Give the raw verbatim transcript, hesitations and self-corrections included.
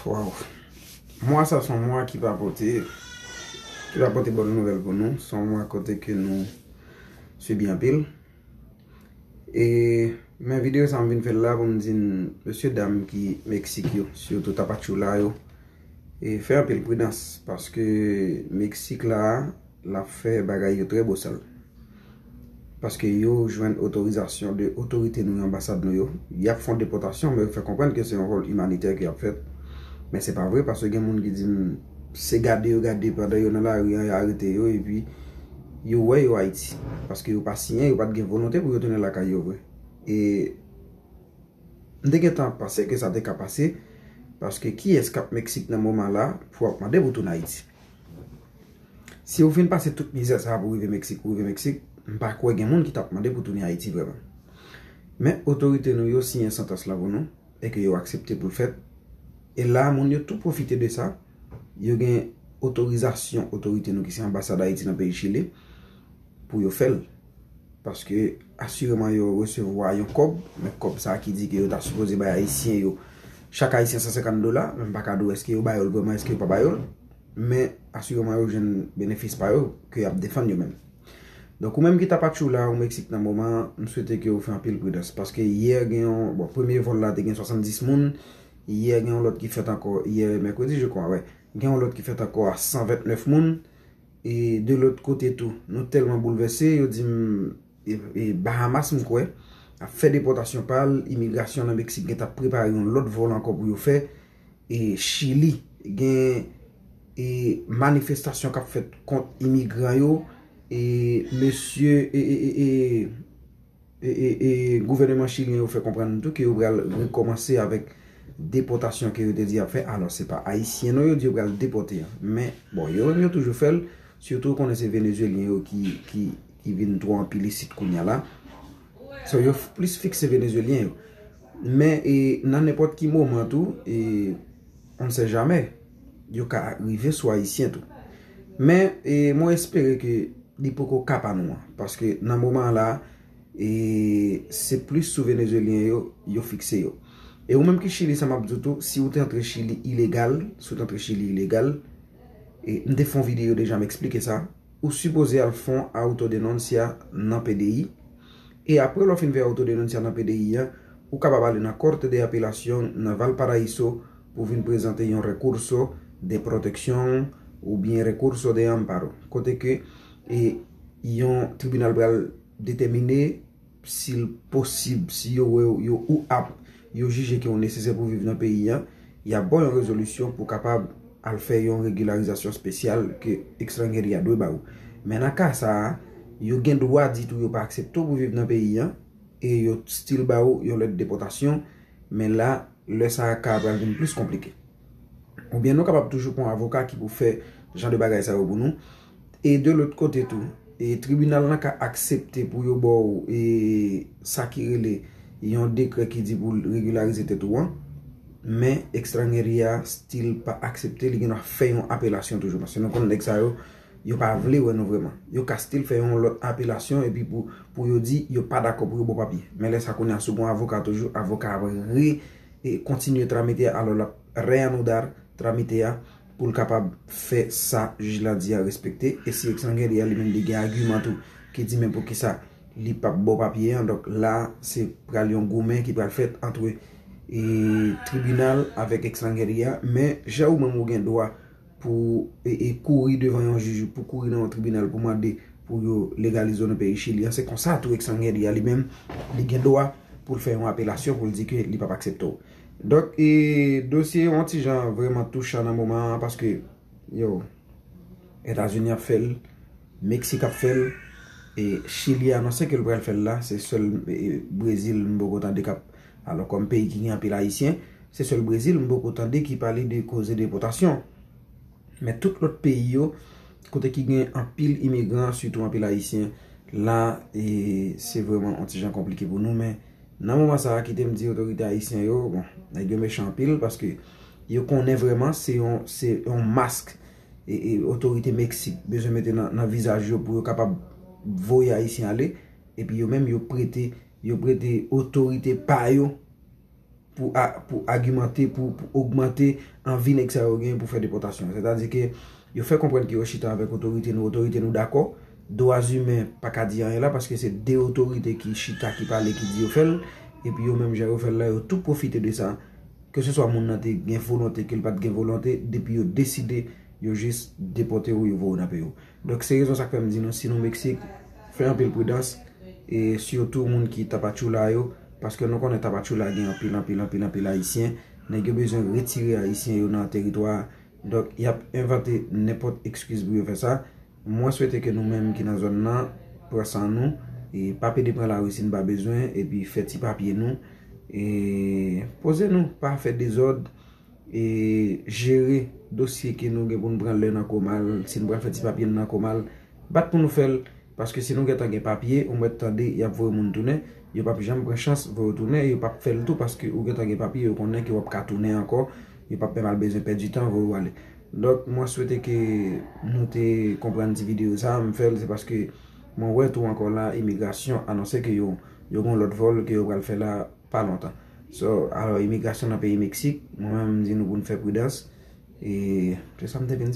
Waw. Mwa sa se yon mwa ki pa pote, ki pa pote bòn nouvèl pou nou. Se yon mwa kote ke nou sibi anpil. E men videyo sa m vin fè l la pou m di n, mesye dam ki Meksik yo, sitou Tapachula yo, e fè anpil pridans, paske Meksik la, l ap fè bagay yo trè bosal. Paske yo jwenn otorizasyon de otorite nou yo, anbasad nou yo. Y ap fè yon depòtasyon, men yo fè konprann ke se yon vòl imanitè ki ap fèt. Men se pa vre, paske gen moun ki di m se gade yo gade pandan yo nan lari an, yo arete yo, epi yo wè yo Ayiti. Paske yo pa siyen, yo pa t gen volonte pou yo tounen lakay yo vre. E m te gentan panse ke sa te ka pase, paske kiyès k ap Meksik nan moman la pou ap mande pou tounen Ayiti? Si w fin pase tout mizè sa a pou rive Meksik, pou rive Meksik, m pa kwè gen moun ki t ap mande pou tounen Ayiti vrèman. Men otorite nou yo siyen santans lan pou nou, e ke yo aksepte pou l fèt. E la, moun yo tou pwofite de sa, yo gen otorizasyon otorite nou ki se anbasad Ayiti nan peyi Chili pou yo fè l. Paske asireman yo resevwa yon kòb, men kòb sa a ki di ke yo ta sipoze bay Ayisyen yo, chak Ayisyen san senkant dola, men m pa ka di w èske yo ba yo l vrèman, èske yo pa ba yo l, men asireman yo jwenn benefis pa yo ke y ap defann yo menm. Donk, ou menm ki Tapachula, ou Meksik nan moman an, m swete ke w fè anpil pridans, paske yè gen yon, bon, premye vòl la te gen swasanndis moun, yè gen yon lòt ki fèt ankò, yè mèkredi, je crois, wè, gen yon lòt ki fèt ankò a san vennèf moun, e de lòt kote tou, nou tèlman boulvèse, yo di m, e, e Bahamas, m kwè, ap fè depòtasyon pa l, imigrasyon nan Meksik gentan ap prepare yon lòt vòl ankò pou yo fè, e Chili, gen, e manifestasyon k ap fèt kont imigran yo, e mesye, e, e, e, e, e, e, e gouvèneman chilyen yo fè konprann tou ke yo pral rekòmanse avèk depòtasyon ke yo te di y ap fè. Alò, se pa Ayisyen non yo di yo pral depòte an. Men, bon, yo menm yo toujou fè l, sitou ou konnen se Venezuelyen yo ki, ki, ki vin twò anpil isit kounye a la. So, yo f- plis fikse Venezuelyen yo. Men, e, nan nenpòt ki moman tou, e, on ne sait jamais, yo ka rive sou Ayisyen tou. Men, e, mwen espere ke li poko ka pa nou an. Paske nan moman an la, e, se plis sou Venezuelyen yo, yo fikse yo. E ou menm ki Chili, sa m ap di w tou, si ou te antre Chili ilegal, si ou te antre Chili ilegal, e, m te fè yon videyo deja, m eksplike sa, ou sipoze al fè yon autodenuncia nan P D I. E apre lè w fin fè autodenuncia nan P D I an, ou kapab ale nan Corte de Apelación nan Valparaíso pou vin prezante yon recurso de protección oubyen recurso de amparo. Kote ke, e, yon tribinal pral detèmine si l posib, si yo wè yo ou ap, yo jije ke w nesesè pou viv nan peyi an, y ap ba w yon rezolisyon pou w kapab al fè yon regilarizasyon espesyal ke Extranjeria dwe ba ou. Men nan ka sa a, yo gen dwa di tou yo pa aksepte w pou viv nan peyi an, e yo still ba ou yon lèt depòtasyon, men la, lè sa a ka pral vin plis konplike. Oubyen nou kapab toujou pran avoka ki pou fè jan de bagay sa yo pou nou. E de lòt kote tou, e tribinal lan ka aksepte pou yo ba w, e, sa ki rele yon dekrè ki di pou l regilarize tèt ou an, men Extranjeria still pa aksepte, li gen dwa fè yon apelasyon toujou. Paske nou konn nèg sa yo, yo pa vle wè nou vrèman. Yo ka still fè yon lòt apelasyon epi pou, pou yo di yo pa dakò pou yo ba w papye. Men lè sa kounye a si w gen yon avoka toujou, avoka a ap re e kontinye tramite a, alò l ap reanudar tramite a pou l kapab fè sa jij la di a respekte. E si Extranjeria li menm li gen agiman tou ki di men poukisa li p ap ba w papye an, donk la se pral yon goumen ki pral fèt antre, e, tribinal avèk Extranjeria, men jan ou menm ou gen dwa pou, e, e, kouri devan yon jij, pou kouri nan yon tribinal pou mande pou yo legalize w nan peyi Chili an. Se konsa tou Extranjeria li menm, li gen dwa pou l fè yon apelasyon pou l di ke li p ap aksepte w. Donk, e, dosye yon ti jan vrèman touchan nan moman an, paske, yo, Etazini ap fè l, Meksik ap fè l, e Chili anonse ke l pral fè l la, se sèl, e, Brezil m poko tande k ap, alò kòm peyi ki gen anpil Ayisyen, se sèl Brezil m poko tande ki pale de koze depòtasyon. Men tout lòt peyi yo, kote ki gen anpil imigran, sitou anpil Ayisyen, la, e, se vrèman yon ti jan konplike pou nou, men nan moman sa a, kite m di otorite ayisyen yo, bon, nèg yo mechan anpil, paske yo konnen vrèman se yon, se yon mask, e, e otorite Meksik bezwen mete nan, nan vizaj yo pou yo kapab voye Ayisyen ale, epi yo menm yo prete, yo prete otorite pa yo pou, a, pou agimante, pou, pou ogmante anvi nèg sa yo gen pou fè depòtasyon. Sètadi ke yo fè konprann ke yo chita avèk otorite nou, otorite nou dakò, dwa imen pa ka di anyen la, paske se de otorite ki chita, ki pale, ki di yo fè l, epi yo menm jan yo fè l la, yo tou pwofite de sa. Keseswa moun nan te gen volonte, ke l pa t gen volonte, depi yo deside, yo jis depòte w, yo voye w nan peyi w. Donk, se rezon sa k fè m di nou, si nou Meksik, fè anpil pridans, e sitou moun ki Tapachula yo, paske nou konnen Tapachula gen anpil, anpil, anpil, anpil Ayisyen. Nèg yo bezwen retire Ayisyen yo nan teritwa a. Donk, y ap envante nenpòt eskiz pou yo fè sa. Mwen swete ke nou menm ki nan zòn nan, pran san nou, e pa pede pran lari si n pa bezwen, epi fè ti papye nou, e poze nou, pa fè dezòd, e jere dosye ke nou gen pou n pran lè nan Komal, si n pral fè ti papye n nan Komal, bat pou nou fè l, paske si nou gentan gen papye, ou mèt tande y ap voye moun tounen, yo p ap janm pran chans voye w tounen, yo p ap fè l tou paske ou gentan gen papye, yo konnen ke w ap ka tounen ankò, yo p ap menm al bezwen pèdi tan voye w ale. Donk, mwen swete ke nou te konprann ti videyo sa a, m fè l, se paske mwen wè tou ankò la, imigrasyon anonse ke yo, yo gen yon lòt vòl ke yo pral fè la pa lontan. So, alò, imigrasyon nan peyi Meksik, mwen menm, m di nou pou n fè pridans, e se sa m te vin di.